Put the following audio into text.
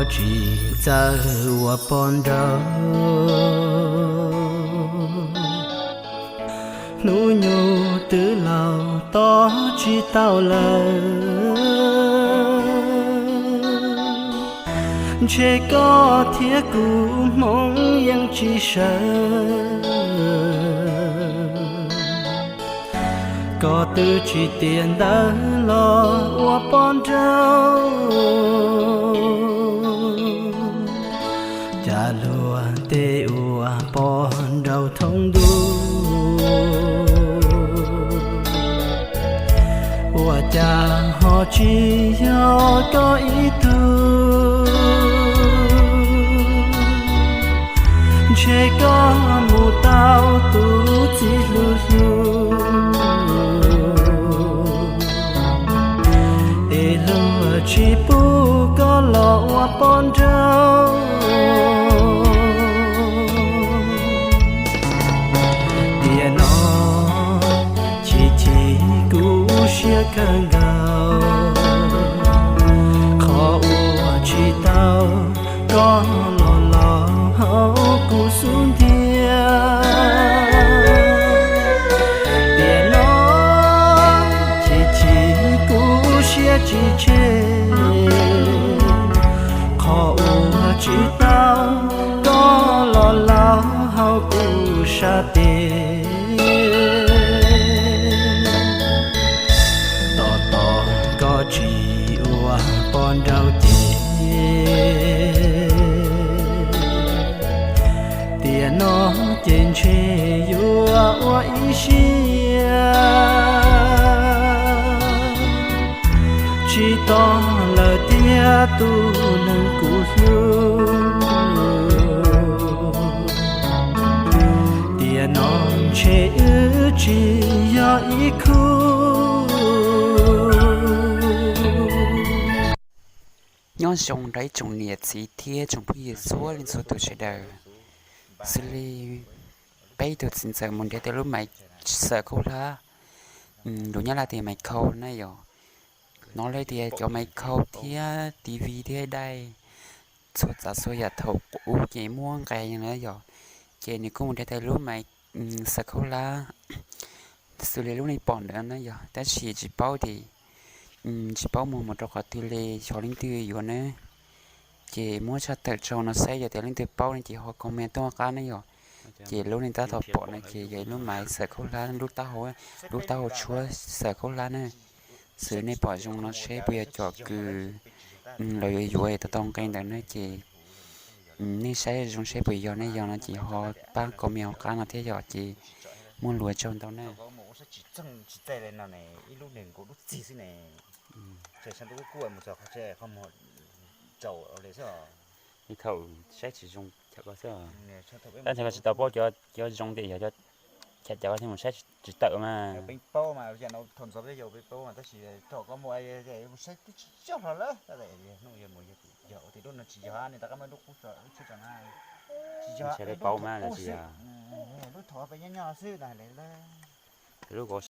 Tsis txawj ua poj nraug, hnub nyoog twb laus tos tsis tau lawm. Ntshe koj thiab kuv hmoov yeej tsis sawv, koj twb tsis tiav ntawv los ua poj nraug. Cas luag tej ua poj nraug thoob ntuj, ua cas ho tsis yog koj ib tug? Ntshe koj mus tau tus txiv hlub hlub, es luag tsis pub koj los ua poj nraug. Tiam no chim chim kuv siab kawg nkaus, qhov uas tsis tau koj los laus hauv kuv xub ntiag. Tiam no chim chim kuv siab tsis tseg, qhov uas tsis tau koj los laus hauv kuv sab tes. Tos tos koj tsis ua poj nraug ces, tiam no ces ntshe yuav ua ib siab tsis tos lawm tiag tus neeg kuv hlub. Tiam no ntshe wb tsis yog ib khub. Nyob zoo rau ib tsoom niam txiv thiab tsoom phooj ywg txhua leej txhua tus sawv daws. Xws li peb tus txiv ntxawm mus nrhiav tau lub maiv xaws khaub hlab, lus Nyab Laj tias maiv khau na yom. Hnov lawv tias cov maiv khau thiab T V thiab daim txhua tsav txhua yam thaum ub ces muab nqes na yom. Ces nws kuj mus nrhiav tau lub maiv xaws khaub hlab xws li lub nej pom ntawd na yom, tab sis tsis paub tias, tsis paub mus mus rau qhov twg li, xyov leej twg yuav na. Ces muab tshaj tawm tso no saib, yog tias leej twg paub no ces ho comment tuaj qab na yom. Ces lub nej tab tom pom no ces yog ib lub maiv xaws khaub hlab, lub taub hau, lub taub hau tshuab xaws khaub hlab na. Xws li nej pom zoo no seb puas yog cov kws lawv yuav yuav tau tau nqe ntawd na ces nej saib zoo seb puas yog, nej yog no ces ho pab comment hauv qab no thiab yom, ces muaj lus tsaug ntau na. Ib thaum saib tsis zoo, tab sis tsis tau paub cov zoo tias yog cov, cov thiaj mus saib tsis tawm mas. Tsis paub mas tsis yog. Lub